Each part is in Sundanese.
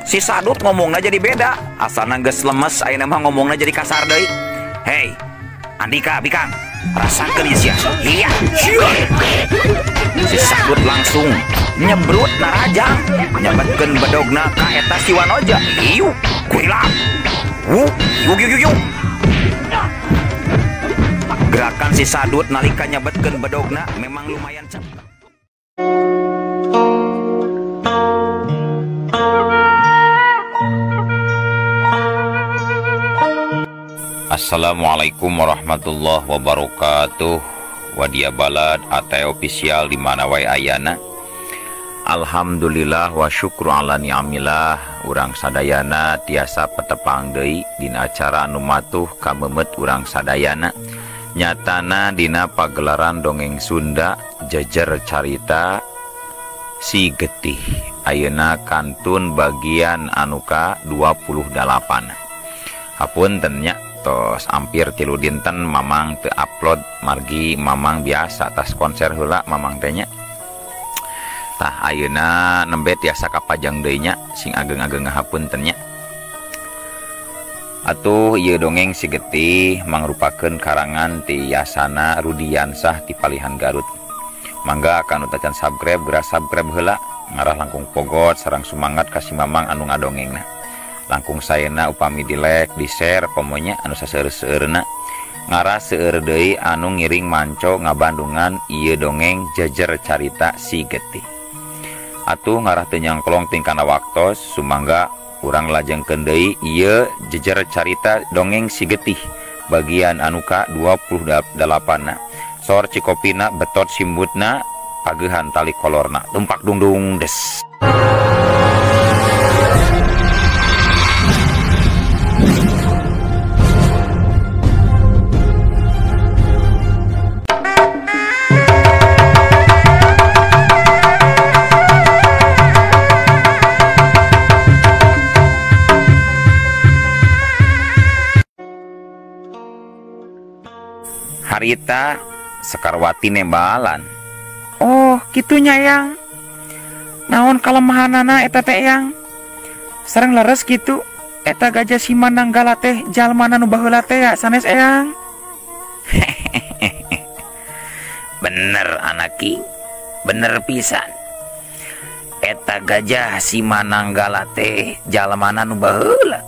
Si Sadut ngomongna jadi beda. Asalna geus lemes ayeuna mah ngomongna jadi kasar deui. Hei, Andika bikang, rasakeun ieu sia. Iya. Si Sadut langsung nyebrut narajang, nyabetkeun bedogna ka eta si Wanoja. Iu, kurilap. Wuh, yuk yuk yuk. Gerakan si Sadut nalika nyabetkeun bedogna memang lumayan cepat. Assalamualaikum warahmatullahi wabarakatuh. Wadia Balad atau official di mana wae ayana. Alhamdulillah wa syukru ala ni'amillah. Urang sadayana tiasa petepang deui dina acara anu matuh kamemet urang sadayana. Nyatana dina pagelaran dongeng Sunda jejer carita si getih. Ayeuna kantun bagian anu ka 28. Hapunten nya, tos hampir 3 dinten mamang teu upload margi mamang biasa tas konser heula mamang teh nya. Tah ayeuna nembe tiasa kapajang deui nya, sing ageng-ageng ngahapunten nya. Atuh ieu dongeng si getih mangrupakeun karangan ti Yasana Rudiansah ti Palihan Garut. Mangga kanu tacan subscribe geura subscribe heula, ngarah langkung pogot sareng sumangat ka si mamang anu ngadongengna. Langkung saena upami di like, di share komonya anu saseur-seueurna. Ngarah seueur deui anu ngiring manco ngabandungan ieu dongeng jejer carita si getih. Atuh ngarah teu nyangklong tingkana waktos, sumangga urang lajengkeun deui ieu jejer carita dongeng si getih bagian anu ka 28 na. Sor cikopina betot simbutna pageuhan tali kolorna tumpak dungdung des. Harita Sekarwati nembalan. Oh, kitunya yang. Naon kalemahanana eta teh yang. Sareng leres kitu eta gajah si Mananggala teh jalmana nu baheula teh ya sanes eyang. Bener anaki, bener pisan. Eta gajah si Mananggala teh jalmana nu baheula.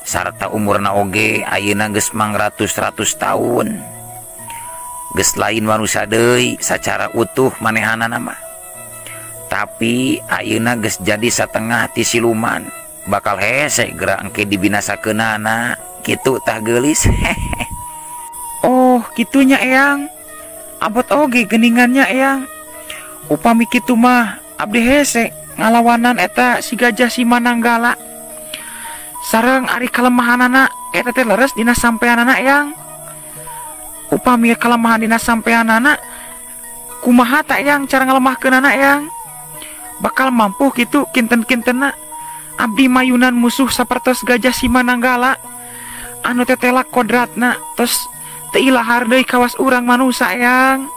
Sarta umurna oge ayeuna geus mangratus-ratus tahun. Geus lain manusia deui sacara utuh manehanana mah. Tapi ayeuna geus jadi satengah ti siluman. Bakal hese geura engke dibinasakeunana kitu tah geulis. Oh, kitunya eyang. Abot oge geuningannya eyang. Upami kitu mah abdi hese ngalawanan eta si gajah si Mananggala. Sareng ari kalemahanana eta teh leres dina sampeanana eyang. Upami kalemahan dina sampeanana kumaha ta eyang cara ngalemahkeunana eyang? Bakal mampu kitu kinten-kintenna abdi mayunan musuh sapertos gajah si Mananggala anu tetelak kodratna tos teu ilahar deui kawas urang manusa eyang.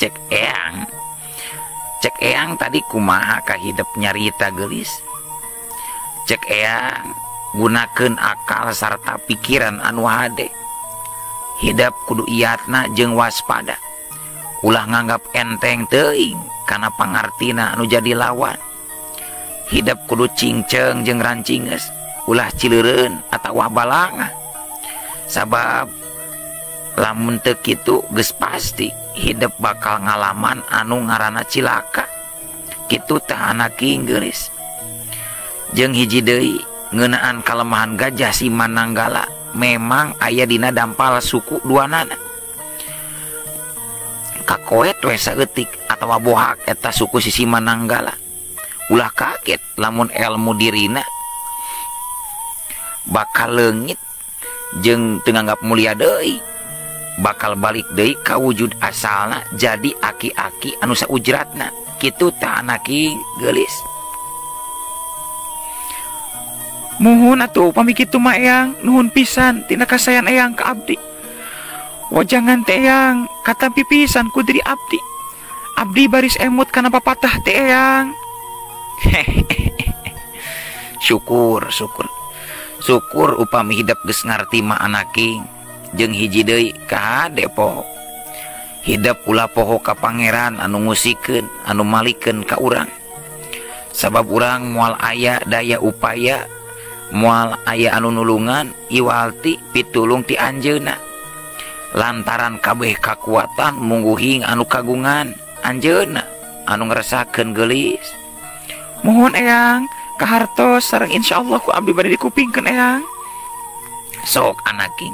Cek eyang, cek eyang tadi kumaha kahidep nyarita geulis. Cek eyang gunakeun akal sarta pikiran anu hade. Hidep kudu iatna jeung waspada. Ulah nganggap enteng teuing kana pangartina anu jadi lawan. Hidep kudu cingceng jeung rancingeus, ulah cileureun atawa balanga. Sabab lamun teu kitu geus pasti hidep bakal ngalaman anu ngaranna cilaka. Kitu tah anaki geulis. Jeung hiji deui ngeunaan kalemahan gajah si Mananggala memang aya dina dampal suku duanana. Kakoet we saeutik atawa bohak eta suku si Mananggala. Ulah kaget lamun elmu dirina bakal leungit jeung teu nganggap mulia deui. Bakal balik deui ka wujud asalna jadi aki-aki anu saujratna. Kitu tah anaki geulis. Muhun atuh upami kitu mah eyang, nuhun pisan tina kasayan eyang ka abdi. Wajangan teh eyang katampi pisan ku diri abdi. Abdi baris emut kana papatah teh Eyang. Syukur syukur. Syukur upami hidep geus ngarti mah anaking jeung hiji deui ka depo. Hidep ulah poho ka pangeran anu ngusikeun, anu malikeun ka urang. Sabab urang moal aya daya upaya, moal aya anu nulungan iwal ti pitulung ti anjeunna. Lantaran kabeh kakuatan mungguhing anu kagungan anjeunna anu ngerasakeun geulis. Mohon Eyang kahartos sareng insyaallah ku abdi bade dikupingkeun Eyang. Sok anaking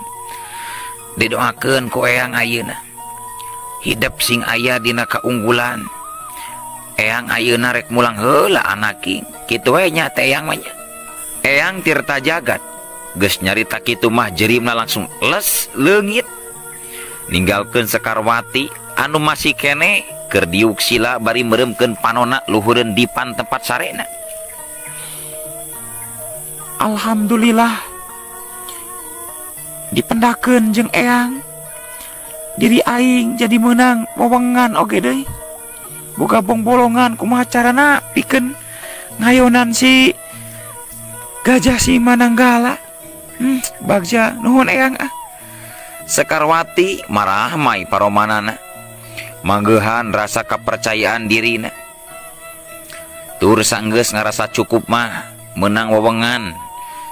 didoakeun ku Eyang ayeuna. Hidep sing aya dina kaunggulan. Eyang ayeuna rek mulang heula anaking. Kitu we nya teh Eyang mah nya. Eyang Tirta Jagat geus nyarita kitu mah jerimna langsung les leungit. Ninggalkeun Sekarwati anu masih kene keur diuk sila bari meureumkeun panona luhureun dipan tempat sarena. Alhamdulillah dipendakeun jeung Eyang. Diri aing jadi meunang wewengan oge deui. Boga bongbolongan kumaha carana pikeun ngayonan si Gajah si Mananggala. Bagja nuhun Eyang ah. Sekarwati marahmai paromanana. Manggehan rasa kepercayaan dirina. Tur sanggeus ngarasa cukup mah menang wewengan.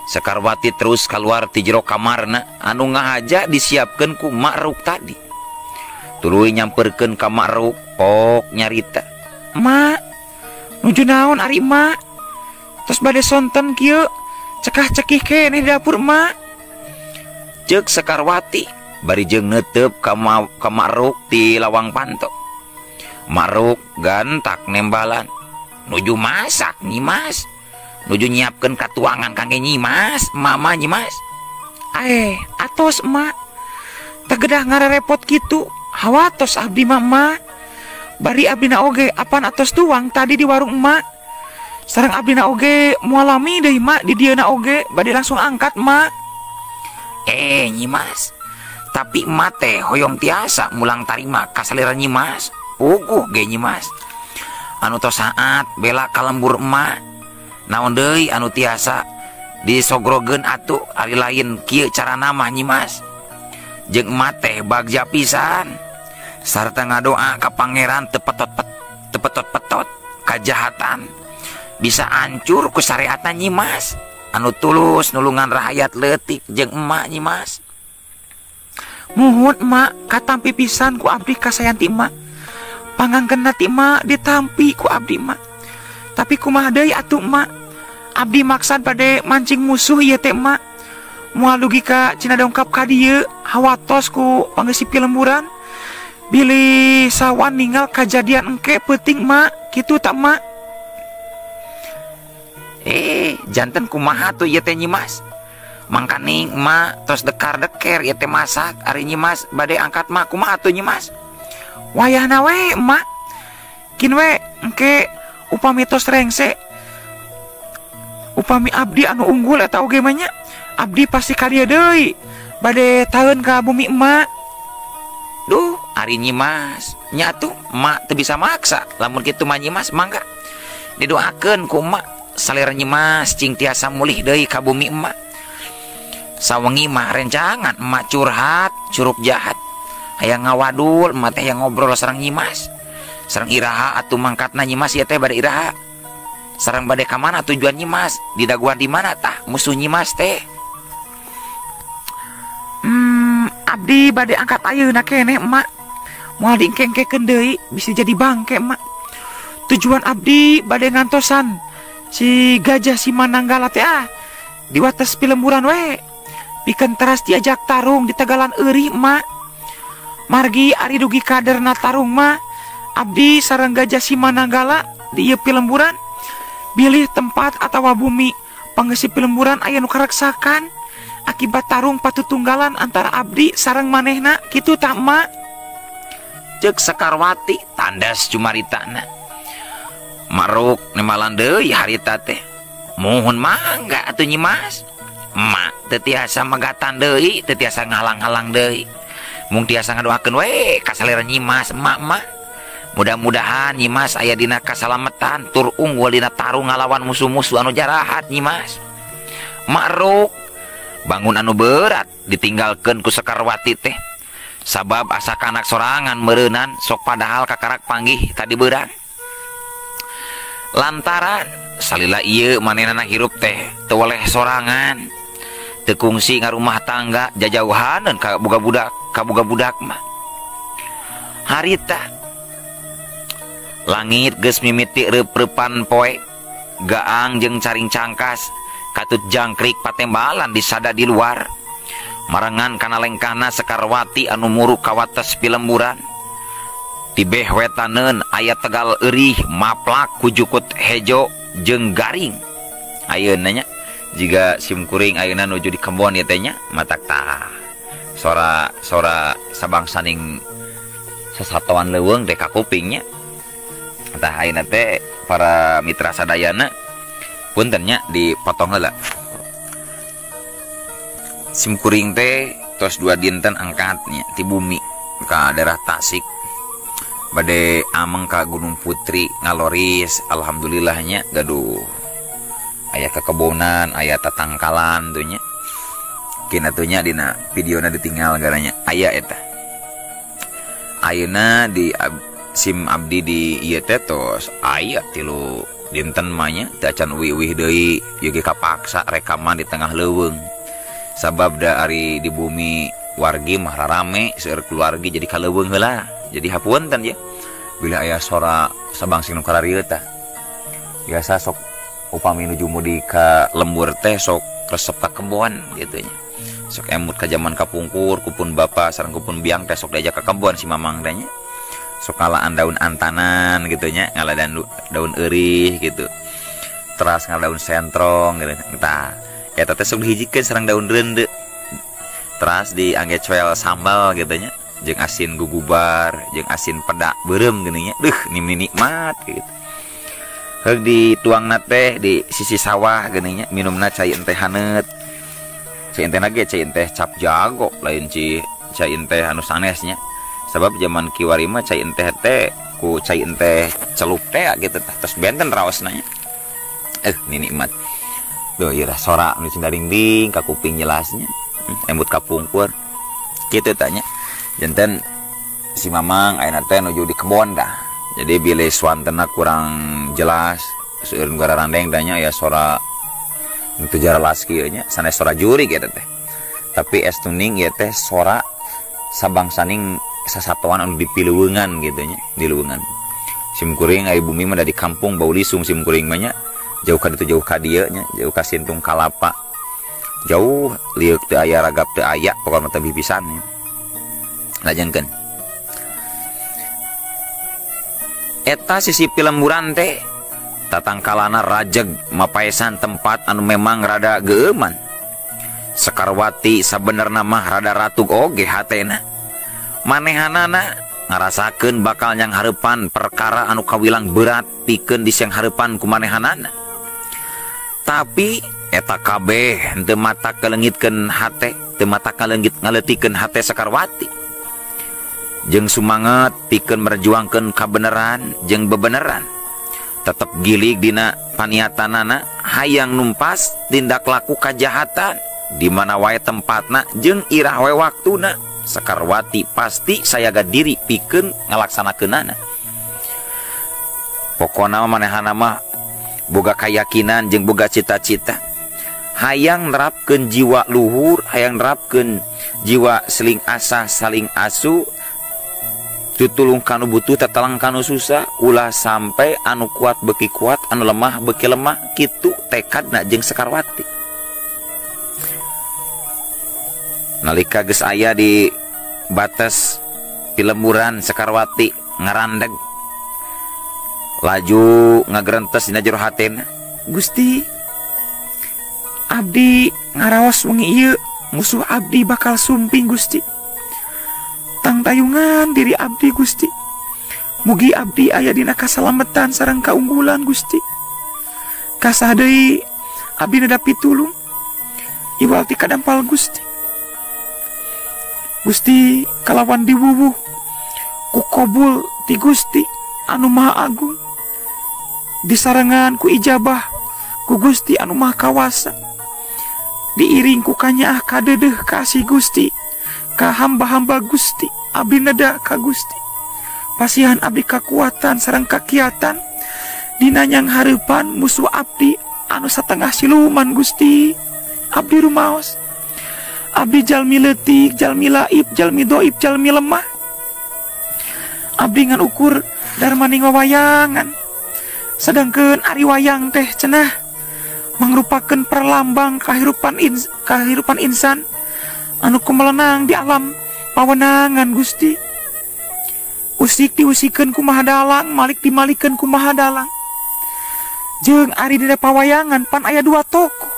Sekarwati terus keluar ti jero kamarna anu ngahaja disiapkeun ku Ma'ruk tadi. Tuluy nyamperkeun ka Ma'ruk pok nyarita. Mak, nuju naon ari mak? Tos bade sonten kieu, cekah-cekih keneh di dapur mak. Ceuk Sekarwati bari jeung neuteup ka Ma'ruk ti lawang panto. Ma'ruk gantak nembalan. Nuju masak Nyimas. Nuju nyiapkeun katuangan kangge Nyimas, mama Nyimas. Atos emak. Tegedah ngarerepot kitu. Hawatos abdi mah emak. Bari abdi na oge apan atos tuang tadi di warung emak. Sareng abdi na oge moal lami deui mak di dieu na oge bade langsung angkat mak. Nyimas. Tapi emak teh hoyong tiasa mulang tarima kasalira Nyimas. Puguh ge Nyimas. Anu tos saat bela kalembur emak. Naon deui anu tiasa disogrogeun atuh ari lain kieu carana mah Nyimas. Jeung emak teh bagja pisan. Sarta ngadoa ka pangeran teu petot-petot kajahatan bisa hancur ku syariatna Nyimas. Anu tulus nulungan rahayat leutik jeung emak Nyimas. Muhun emak katampi pisan ku abdi kasayan ti emak. Pangangkeunna ti emak ditampi ku abdi emak. Tapi kumaha deui atuh emak? Abdi maksad bade mancing musuh ieu teh emak. Moal dugi ka cina dongkap ka dieu hawatos ku panggeusi pilemburan. Bilih sawan ninggal kajadian engke peuting emak, kitu tak emak? Janten kumaha tuh ieu teh Nyimas? Mangkaning emak tos dekar-deker ieu teh masak ari Nyimas bade angkat mah kumaha tuh Nyimas? Wayahna we emak. Kin we engke upami tos rengse upami abdi anu unggul eta oge mah nya abdi pasti ka dieu deui bade taeun ka bumi emak. Duh ari Nyimas nya atuh emak teu bisa maksa lamun kitu mah Nyimas mangga didoakeun ku emak salira Nyimas cing tiasa mulih deui ka bumi emak. Sawengi mah rencangan emak curhat curup jahat hayang ngawadul emak teh hayang ngobrol sareng Nyimas. Sareng iraha atuh mangkatna Nyimas ieu teh bade iraha. Sareng bade ka mana tujuan Nyimas? Didaguan di mana tah musuh Nyimas teh? Abdi bade angkat ayeuna keneh emak. Moal diengke-engkekeun deui bisa jadi bangke emak. Tujuan abdi bade ngantosan si Gajah si Mananggala teh ah di wates pilemburan we. Pikeun teras diajak tarung di Tegalan Eurih emak. Margi ari dugi kaderna tarung mah abdi sareng Gajah si Mananggala di ieu pilemburan. Bilih tempat atawa bumi panggeusi pilemburan aya nu kareksakan akibat tarung patutunggalan antara abdi sareng manehna kitu tak emak? Ceuk Sekarwati tandas cumaritana. Maruk nemalan deui harita teh. Mohon mangga atuh Nyimas. Emak teu tiasa megatan deui, teu tiasa ngahalang-halang deui. Mung tiasa ngadoakeun we ka salira Nyimas emak-emak. Mudah-mudahan Nyimas aya dina kasalametan tur unggul dina tarung ngalawan musuh-musuh anu jarahat Nyimas. Ma'ruk bangun anu berat ditinggalkeun ku Sekarwati teh. Sabab asa kanak sorangan meureunan sok padahal kakarak panggih tadi beurang. Lantaran salila ieu manehna hirup teh teu weleh sorangan. Teu kungsi ngarumah tangga jajauhaneun ka boga budak, ka boga budak mah. Harita langit geus mimiti reup-reupan poe, gaang jeung caring cangkas, katut jangkrik patembalan disada di luar. Marengan kana lengkahna Sekarwati anu muruk kawates pilemburan. Tibeh wetaneun aya tegal eurih maplak ku jukut hejo jeung garing. Ayeuna nya jiga simkuring ayeuna nuju di kebon ieu teh nya matak tah. Sora-sora sabangsaning sasatoan leuweung teh kakuping nya. Tah ayeuna teh para mitra sadayana punten nya dipotong heula. Simkuring teh tos 2 dinten angkat nya ti bumi ka daerah Tasik. Bade ameng ka Gunung Putri ngaloris alhamdulillahnya gaduh aya kekebonan, aya tatangkalan tuh nya. Kina tuh nya dina videona ditinggal garanya aya eta. Ayeuna di sim abdi di ieu teh tos aya 3 dinten mah nya teu acan uwi-uwih deui ieu ge kapaksa rekaman di tengah leuweung. Sabab da ari di bumi wargi mah rarame seueur keluargi jadi ka leuweung heula. Jadi hapunten ya bila aya sora sabangsing nu kararieu tah. Biasa sok upami nuju mudik ka lembur teh sok resep ka kebon gitu nya. Sok emut ka jaman kapungkur kupun bapa sareng kupun biang teh sok diajak ka kebon si mamang teh nya. Sok ngalaan daun antanan gitu nya, ngalaan daun eurih gitu. Teras ngala daun sentrong gitu. Tah, eta teh sok dihijikeun sareng daun reunde. Teras diangge coel sambal gitu nya, jeung asin gugubar, jeung asin pedak beureum geuning nya. Deuh, nikmat gitu. Heug dituangna teh di sisi sawah geuning nya, minumna cai enteh haneut. Cai enteh ge cai enteh cap jago, lain cai enteh anu sanes nya. Sebab zaman kiwari mah cai enteh teh ku cai enteh celup teh gitu tah, terus benten raosna nya. Ini nikmat. Duh, ieu lah sora nu cinta dingding ka kuping jelasnya. Embut kapungkur. Kitu tah nya. Janten si Mamang ayeuna teh nuju di kebon dah. Jadi bilih suantena kurang jelas, seueur nu gararandeng tah nya aya sora nu teu jaralas kieu nya, sanes sora jurig eta teh. Tapi estuning ieu teh sora sabangsaning sasatoan anu dipileuweungan gitu nya, di leuweungan. Simkuring aya bumi mah da di kampung bau lisung simkuring mah nya. Jauh ka ditu jauh ka dieu nya, jauh ka Sintung Kalapa. Jauh lieuk teu aya ragap teu aya, pokona mah teu pisan nya. Lajengkeun. Eta sisi pilemburan teh tatangkalana rajeg mapaesan tempat anu memang rada geueuman. Sekarwati sabenerna mah rada ratug oge hatena. Manehanana ngarasakeun bakal nyang hareupan perkara anu kawilang berat pikeun disiang hareupan ku manehanana. Tapi eta kabeh henteu mata kaleungitkeun hate, teu mata kaleungit ngaleutikeun hate Sekarwati. Jeung sumanget pikeun merjuangkeun kabeneran jeung bebeneran. Tetep gilig dina paniatanana hayang numpas tindak laku kajahatan di mana wae tempatna jeung irah wae waktuna. Sekarwati pasti sayaga diri pikeun ngalaksanakeunana. Pokona manehana mah boga kayakinan jeung boga cita-cita. Hayang nerapkeun jiwa luhur, hayang nerapkeun jiwa seling asah saling asu, tutulung kanu butuh tetelang kanu susah, ulah sampai anu kuat beki kuat, anu lemah beki lemah, kitu tekadna jeung Sekarwati. Nalika geus aya di batas pilemburan Sekarwati ngarandeg laju ngagerentes dina jero hatena. Gusti, abdi ngaraos wengi ieu musuh abdi bakal sumping Gusti. Tangtayungan diri abdi Gusti. Mugi abdi aya dina kasalametan sareng kaunggulan Gusti. Kasah deui abdi nada pitulung iwal ti kadampal Gusti. Gusti kalawan diwuwuh ku kobul ti Gusti. anu Maha Agung disarengan ku ijabah ku Gusti anu Maha Kawasa diiring ku kanyaah kadeudeuh kasih Gusti ka hamba-hamba Gusti abdi neda ka Gusti pasihan abdi kakuatan sareng kakiatan dina nyang hareupan musuh abdi anu satengah siluman Gusti abdi rumaos abdi jalmi leutik jalmi laib jalmi doib jalmi lemah abdi ngan ukur darmaning wawayangan sedangkeun ari wayang teh cenah mangrupakeun perlambang kahirupan insan anu kumelenang di alam pawenangan Gusti usik diusikeun kumaha dalang malik dimalikeun kumaha dalang jeung ari dina pawayangan pan aya dua tokoh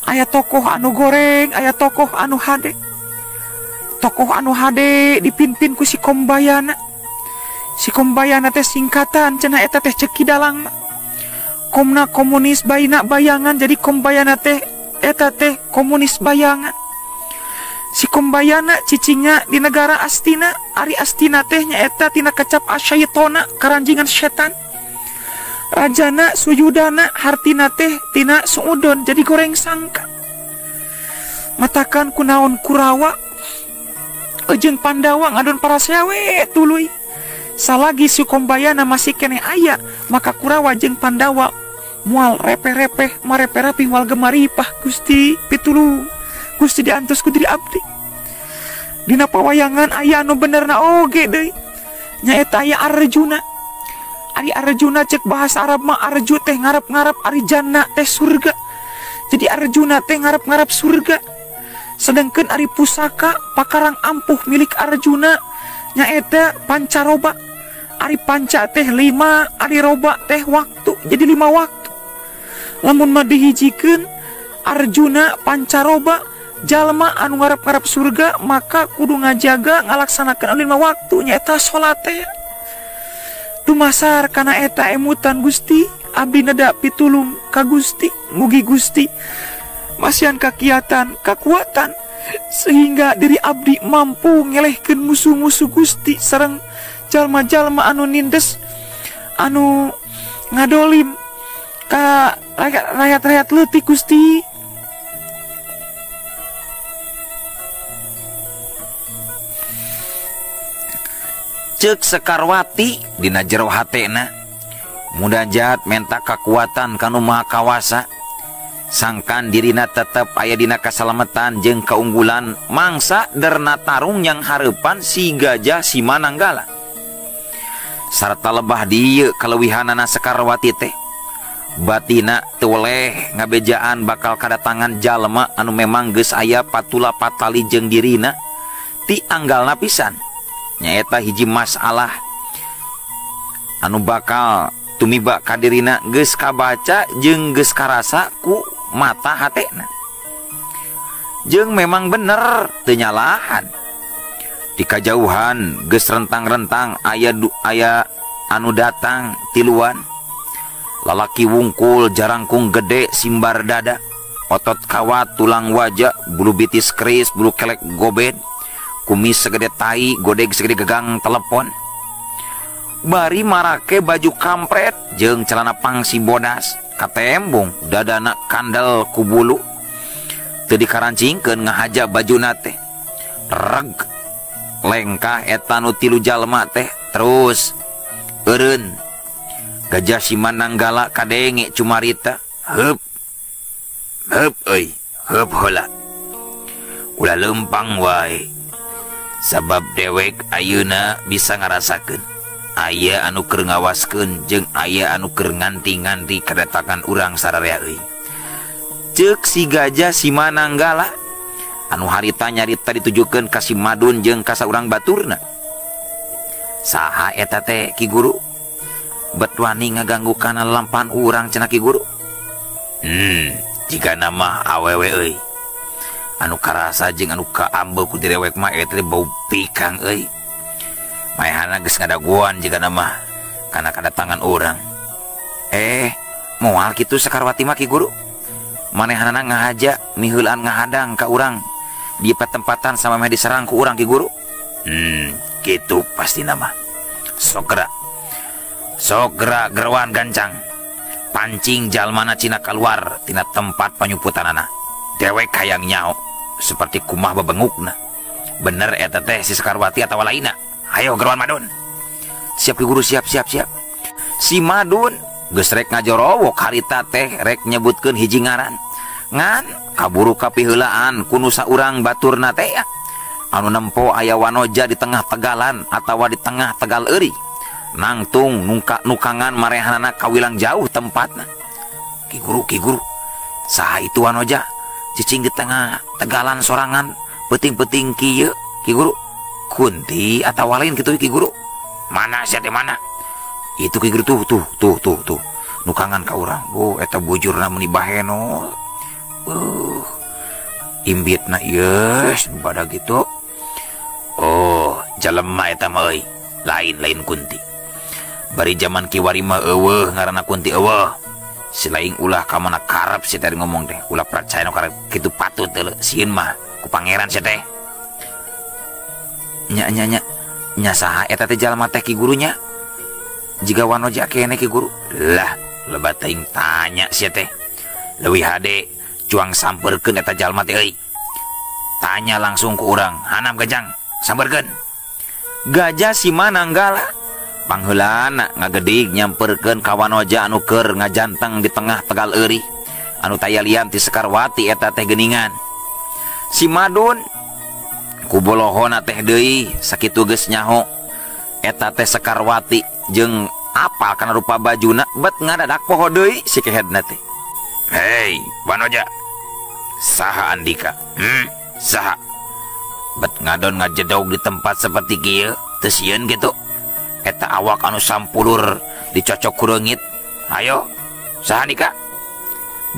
aya tokoh anu goreng aya tokoh anu hade tokoh anu hade dipimpin ku si Kombayana si Kombayana teh singkatan cenah eta teh ceki dalang komna komunis bayina bayangan jadi Kombayana teh eta teh komunis bayangan si Kombayana cicingnya di negara Astina ari Astina teh nyaeta tina kecap asyaitona karanjingan setan rajana suyudana hartina teh tina suudon jadi goreng sangka matakan kunaon Kurawa jeung Pandawa ngadon parasewe tuluy salagi si Kombayana masih keneh aya maka Kurawa jeung Pandawa mual repeh-repeh marepe-rapih mual gemaripah Gusti pitulung Gusti diantos ku diri abdi dina pawayangan aya anu benerna oge deui nyaeta aya Arjuna ari Arjuna cek bahasa Arab mah Arju teh ngarep-ngarep ari jannah teh surga jadi Arjuna teh ngarep-ngarep surga sedangkeun ari pusaka pakarang ampuh milik Arjuna nyaeta pancaroba ari panca teh 5 ari roba teh waktu jadi 5 waktu lamun mah dihijikeun Arjuna pancaroba jalma anu ngarep-ngarep surga maka kudu ngajaga ngalaksanakeun 5 waktu nyaeta salat teh dumasar kana eta emutan Gusti abdi neda pitulung ka Gusti mugi Gusti masihan kakiatan kakuatan sehingga diri abdi mampu ngelehkeun musuh-musuh Gusti sareng jalma-jalma anu nindes anu ngadolim ka rakyat-rakyat leutik Gusti. Cek Sekarwati dina jero hatena mudajat menta kakuatan kanu Maha Kawasa sangkan dirina tetep aya dina kasalamatan jeung keunggulan mangsa derna tarung yang hareupan si Gajah si Mananggala sarta lebah dieu kaleuwihanana Sekarwati teh batina teu weleh ngabejaan bakal kadatangan jalma anu memang geus aya patula patali jeung dirina ti anggalna pisan nyaeta hiji masalah anu bakal tumiba kadirina geus kabaca jeung geus karasa ku mata hatena jeung memang bener teu nyalahan di kajauhan geus rentang-rentang aya anu datang tiluan lalaki wungkul jarangkung gede simbar dada otot kawat tulang wajah bulu bitis keris bulu kelek gobed kumis segede tai godeg segede gegang telepon bari marake baju kampret jeung celana pangsi bodas katembung dadana kandel ku bulu teu dikarancingkeun ngahaja bajuna teh reg lengkah eta nu tilu jalma teh terus eureun Gajah si Mananggala kadenge cumarita heup heup euy heup heula ulah leumpang wae sabab dewek ayeuna bisa ngarasakeun aya anu keur ngawaskeun jeung aya anu keur nganti-nganti kedatangan urang sararea euy ceuk si Gajah si Mananggala anu harita nyarita ditujukeun ka si Madun jeung ka saurang baturna saha eta teh Ki Guru bet wani ngaganggu kana lampahan urang cenah Ki Guru jigana mah awewe euy anu karasa jeung anu kaambe ku direwek mah eta bau pikang euy Maehana geus ngadaguan jigana mah kana kadatangan urang. Moal kitu Sekarwati mah Ki Guru. Manehanana ngahaja miheulaan ngahadang ka urang di patempatan sama meh diserang ku urang Ki Guru. Kitu pasti nama. Sok gerak. Sok gerak geroan gancang. Pancing jalmana cina keluar tina tempat panyuputanana. Dewek hayang nyao seperti kumah bebengukna. Bener eta teh si Sekarwati atawa lainna. Hayo geroan Madun. Siap Ki Guru, siap siap siap. Si Madun geus rek ngajorowok harita teh rek nyebutkeun hiji ngaran. Ngan kaburu kapiheulaan ku nu saurang baturna teh anu nempo aya wanoja di tengah tegalan atawa di tengah tegal euri. Nangtung nukangan marehanana kawilang jauh tempatna. Ki Guru, Ki Guru, saha itu wanoja cicing di tengah tegalan sorangan peuting-peuting kieu Ki Guru? Kunti atawa lain kitu Ki Guru? Mana sia teh mana? Itu Ki Guru tuh tuh tuh tuh tuh nukangan ka urang. Oh eta bujurna meuni baheno. Imbitna yeus pada gitu. Oh jalema eta mah euy, lain-lain kunti. Bari zaman kiwari mah eueuh ngaranna kunti eueuh. Silaing ulah ka mana karep si teh ngomong teh, ulah percaya nu karep kitu patut teh sieun mah ku pangeran si teh. Nya nya nya nya saha eta teh jalma teh Ki Gurunya? Jiga wanoja keneh Ki Guru. Lah lebat teuing tanya si teh. Leuwih hade cuang samperkeun eta jalma teh euy. Tanya langsung ku urang, hanam gajang, samperkeun. Gajah si Mananggala pangheulana ngagedig nyamperkeun ka wanoja anu keur ngajanteng di tengah tegal euri anu taya lian ti Sekarwati eta teh geuningan. Si Madun ku bolohona teh deui sakitu geus nyaho eta teh Sekarwati jeung apal kana rupa bajuna bet ngadadak poho deui si kehedna teh. Hei wanoja, saha andika? Saha? Bet ngadon ngajedog di tempat seperti kieu teu sieun kitu. Eta awak anu sampulur dicocok ku reungit. Hayo, saha andika?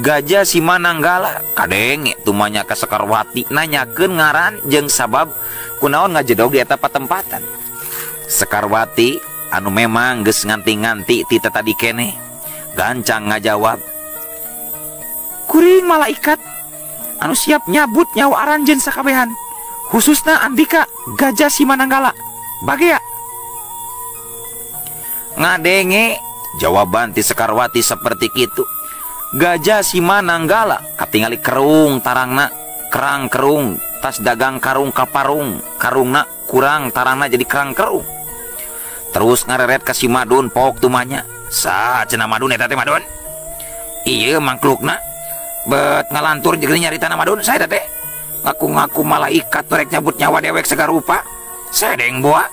Gajah si Mananggala kadenge tumanya ka Sekarwati nanyakeun ngaran jeung sabab kunaon ngajedog di eta patempatan. Sekarwati anu memang geus nganti-nganti ti tadi keneh gancang ngajawab, kuring malaikat anu siap nyabut nyawa aranjeun sakabehan, khususna andika Gajah si Mananggala. Bagea. Ngadenge jawaban ti Sekarwati seperti kitu. Gajah si Mananggala katingali kerung tarangna, kerang kerung, tas dagang karung kaparung, karungna kurang tarangna jadi kerang kerung. Terus ngareret ka si Madun pok tumanya. Sa cenah Madun eta teh Madun. Ieu mangklukna bet ngalantur jeung nyaritana Madun saya teh. Ngaku-ngaku malaikat rek nyabut nyawa dewek sagarupa. Sedeng boa.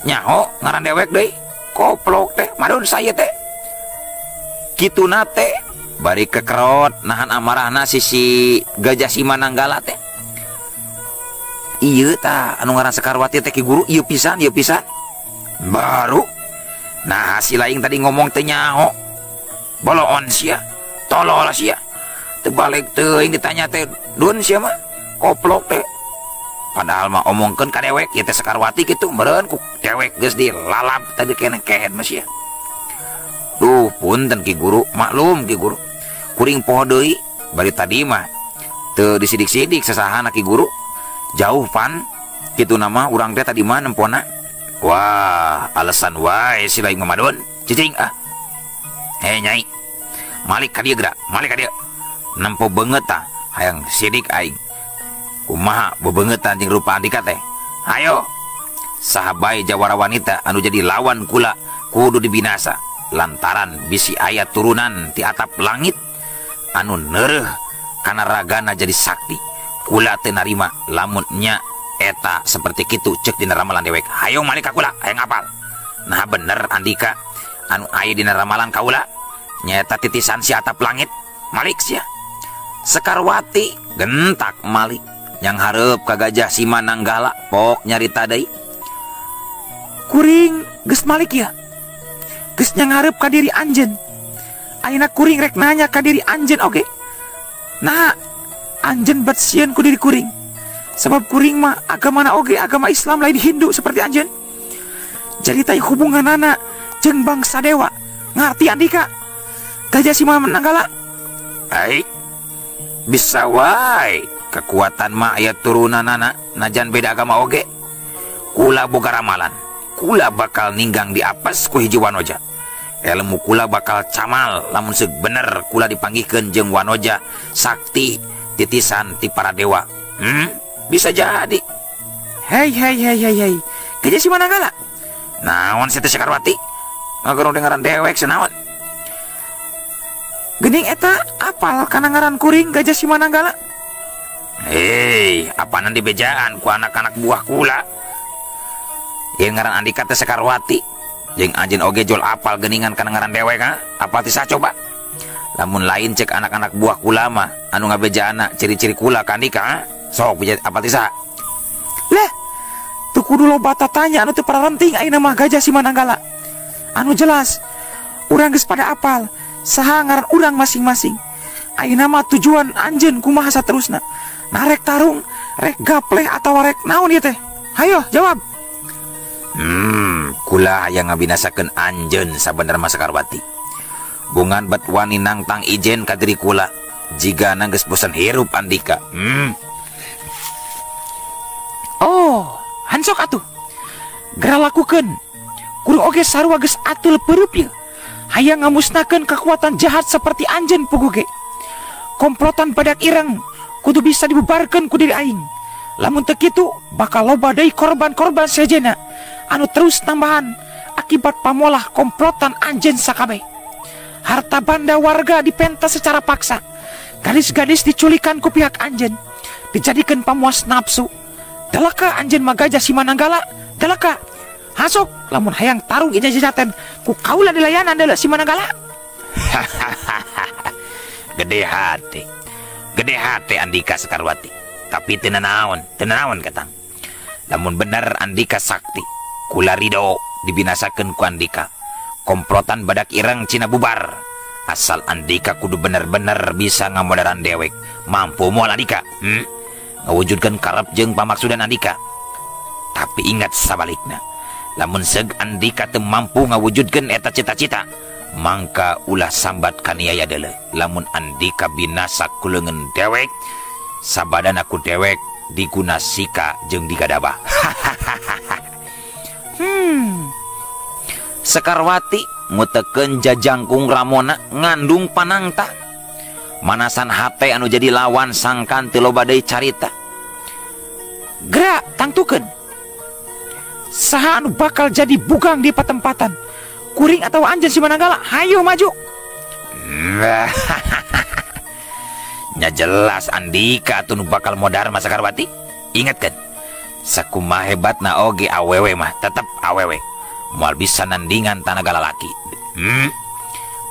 Nyaho ngaran dewek deui. Koplok teh Madun saya teh. Kituna teh bari kekerot nahan amarahna sisi Gajah si Mananggala teh. Ieu tah anu ngaran Sekarwati teh Ki Guru, ieu pisan, ieu pisan. Baru nah si lain tadi ngomong teh nyaho. Boloon sia, tolol sia. Teu balik teuing ditanya teh dun sia mah koplok teh. Padahal mah omongkeun ka dewek ieu teh Sekarwati kitu meureun ku dewek geus dilalap tadi keneh kehed mah sia. Duh punten Ki Guru, maklum Ki Guru. Kuring poho deui bari tadi mah teu disidik-sidik sasahana Ki Guru. Jauh pan kitu nama urang teh tadi mah nempona. Wah, alasan wae si lain mah Madun. Cicing ah. Hei nyai. Malik ka dieu geura, malik ka dieu. Nempo beungeut tah hayang sidik aing. Kumaha bebeungeutan jeung rupa andika teh? Hayo. Saha bae jawara wanita anu jadi lawan kula kudu dibinasa lantaran bisi aya turunan ti atap langit anu neureuh kana ragana jadi sakti. Kula teu narima lamun nya eta seperti kitu ceuk dina ramalan dewek. Hayo malik ka kula, hayang apal. Nah bener andika anu aya dina ramalan kaula nyaeta titisan si atap langit. Malik sia. Sekarwati gentak malik yang hareup ka Gajah si Mananggala pok nyarita deui. Kuring geus malik ya. Geus nyangareup ka diri anjeun. Ayeuna kuring rek nanya ka diri anjeun oge. Nah, anjeun bet sieun ku diri kuring. Sebab kuring mah agamana oge agama Islam lain Hindu seperti anjeun. Jadi teh hubunganana jeung bangsa dewa. Ngarti andika? Gajah si Mananggala. Ai bisa wae kekuatan mah aya turunanana najan beda agama oge. Kula boga ramalan, kula bakal ninggang di apes ku hiji wanoja. Ilmu kula bakal camal lamun seug bener kula dipanggihkeun jeung wanoja sakti titisan ti para dewa. Bisa jadi. Hei hei hei hei hei. Gajah Simananggala. Naon sia teh Sekarwati? Ngagerong dengaran dewek senaon. Geuning eta apal kana ngaran kuring Gajah Simananggala? Hei, apanan dibejaan ku anak-anak buah kula. Ieu ngaran Andika teh Sekarwati. Jeung anjeun oge jol apal geuningan kana ngaran dewek ha? Apal ti saha coba? Lamun lain cek anak-anak buah kula mah anu ngabejaana ciri-ciri kula ka Andika ha? Sok apal ti saha? Lah, teu kudu loba tatanya anu teu pararenting ayeuna mah Gajah Simananggala. Anu jelas urang geus pada apal saha ngaran urang masing-masing. Ayeuna mah tujuan anjeun kumaha saterusna? Nah rek tarung, rek gapleh atawa rek naon ieu teh? Hayo jawab. Kula hayang ngabinasakeun anjeun sabenerna mah Sekarwati. Bungan bet wani nangtang ijen ka diri kula jigana geus bosen hirup Andika. Oh, hansok atuh. Geura lakukeun. Kuring oge sarua geus atul peurup ieu. Hayang ngamusnahkeun kekuatan jahat seperti anjeun puguh ge. Komplotan badak ireng kudu bisa dibubarkeun ku diri aing. Lamun teu kitu bakal loba deui korban-korban sejenna anu terus tambahan akibat pamolah komplotan anjeun sakabeh. Harta banda warga dipentas secara paksa. Gadis-gadis diculikan ku pihak anjeun, dijadikeun pamuas nafsu. Dalaka anjeun mah Gajah Simananggala, dalaka. Hasok lamun hayang tarung ijazah ku kaula dilayanan deuleu Simananggala. Gede hati. Gede hati Andika Sekarwati. Tapi teu nanaon katang. Lamun bener Andika sakti, kula ridho dibinasakeun ku Andika. Komplotan badak ireng cina bubar. Asal Andika kudu bener-bener bisa ngamodaran dewek. Mampu moal Andika? Ngawujudkeun karep jeung pamaksudan Andika. Tapi ingat sabalikna, lamun seug Andika teu mampu ngawujudkeun eta cita-cita, mangka ulah sambat kaniaya deuleu. Lamun Andika binasa ku leungeun dewek, sabadana ku dewek diguna sika jeung digadabah. Sekarwati ngutekeun jajangkung ramona ngandung panangta. Manasan hate anu jadi lawan sangkan teu loba deui carita. Gerak tangtukeun. Saha anu bakal jadi bugang di patempatan? Kuring atau anjeun Simananggala? Hayo maju. Nya jelas Andika atuh nu bakal modar mah Sekarwati. Ingat kan, sakumaha hebatna oge awewe mah tetep awewe. Moal bisa nandingan tanaga lalaki.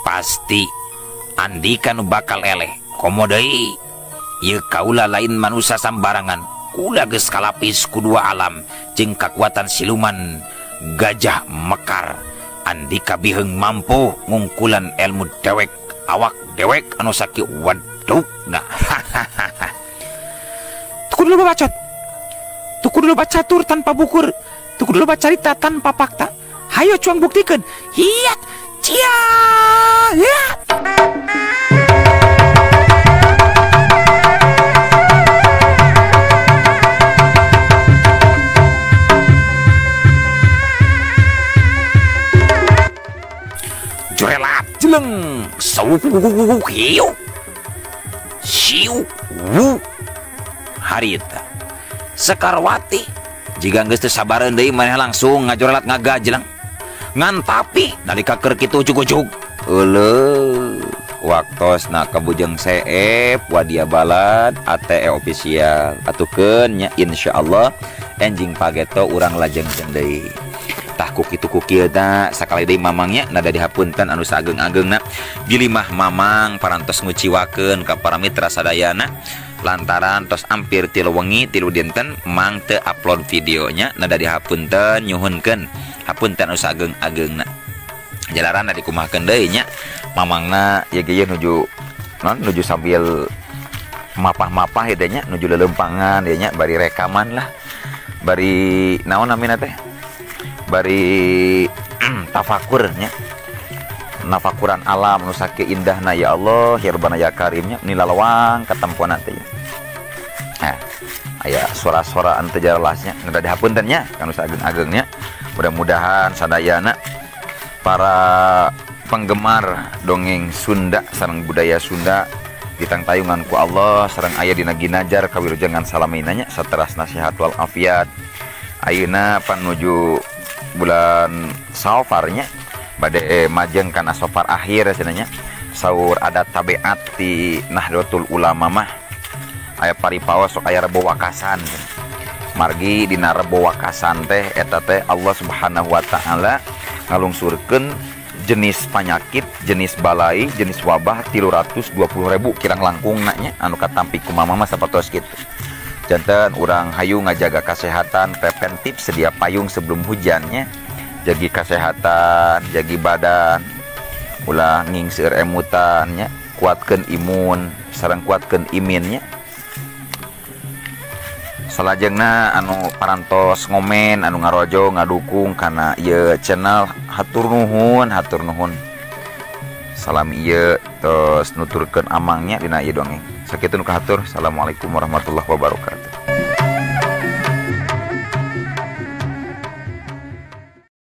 Pasti Andika nu bakal eleh. Komo deui ieu kaula lain manusia sambarangan. Kula geus kalapis ku dua alam jeung kakuatan siluman gajah mekar. Andika biheung mampu ngungkulan ilmu dewek awak dewek anu sakieu wadukna. Tuku dulu bacot. Tuku dulu bacatur tanpa bukur. Tuku dulu bacarita tanpa fakta. Hayo cuang buktikeun. Hiat cia hiat. Jurelat jeleng sawuk hiu siu wu harita Sekarwati jika geus teu sabareun deui maneh langsung ngajorelat ngagajeleng ngan tapi nalika keur kitu ujug-ujug euleuh waktosna kabujeng seep wadia balad ATE official atukeun nya insyaallah enjing pageto urang lajeng deui. Tah ku kitu ku kieu da sakali deui mamangnya nada dihapunten anu saageng-ageungna bilih mah mamang parantos nguciwakeun ka para mitra sadayana lantaran tos ampir 3 wengi 3 dinten mang teu upload videonya nada dihapunten nyuhunkeun hapunten anu saageng-ageungna jalaran da dikumahakeun deui nya mamangna ieu ge nuju non nuju sambil mapah-mapah ieu teh nya nuju leuleumpangan ieu nya bari rekaman lah bari naon namina teh bari tafakur nya nafakuran alam nu sakieu indahna ya Allah ya Rabbana ya Karimnya ni lalawang katemponan teh. Nah, aya suara-suara anu teu jelasnya nu dihapunten nya kanu saageng-agengnya mudah-mudahan sadayana para penggemar dongeng Sunda sareng budaya Sunda ditangtayungan ku Allah sareng aya dina ginajar kawilujengan salamina nya sateras nasihat wal afiat. Ayeuna panuju bulan Safar nya bade majeng kana Safar akhir cenah nya. Saur adat tabiat ti Nahdlatul Ulama mah aya paripaos sok aya Rebo Wakasan. Margi dina Rebo Wakasan teh eta teh Allah Subhanahu wa taala ngalungsurkeun jenis panyakit, jenis balai, jenis wabah 320.000 kirang langkungna nya anu katampi ku mama mah sapertos kitu. Janten urang hayu ngajaga kesehatan preventif, sedia payung sebelum hujannya, jagi kesehatan, jagi badan, ulah ngingseur emutan nya, kuatkeun imun sareng kuatkeun iminnya. Salajengna anu parantos ngomen, anu ngarojo ngadukung kana ieu channel, hatur nuhun, hatur nuhun. Salam ieu tos nuturkeun amangnya dina ieu dongeng. Sakitu nu kahatur. Assalamualaikum warahmatullahi wabarakatuh.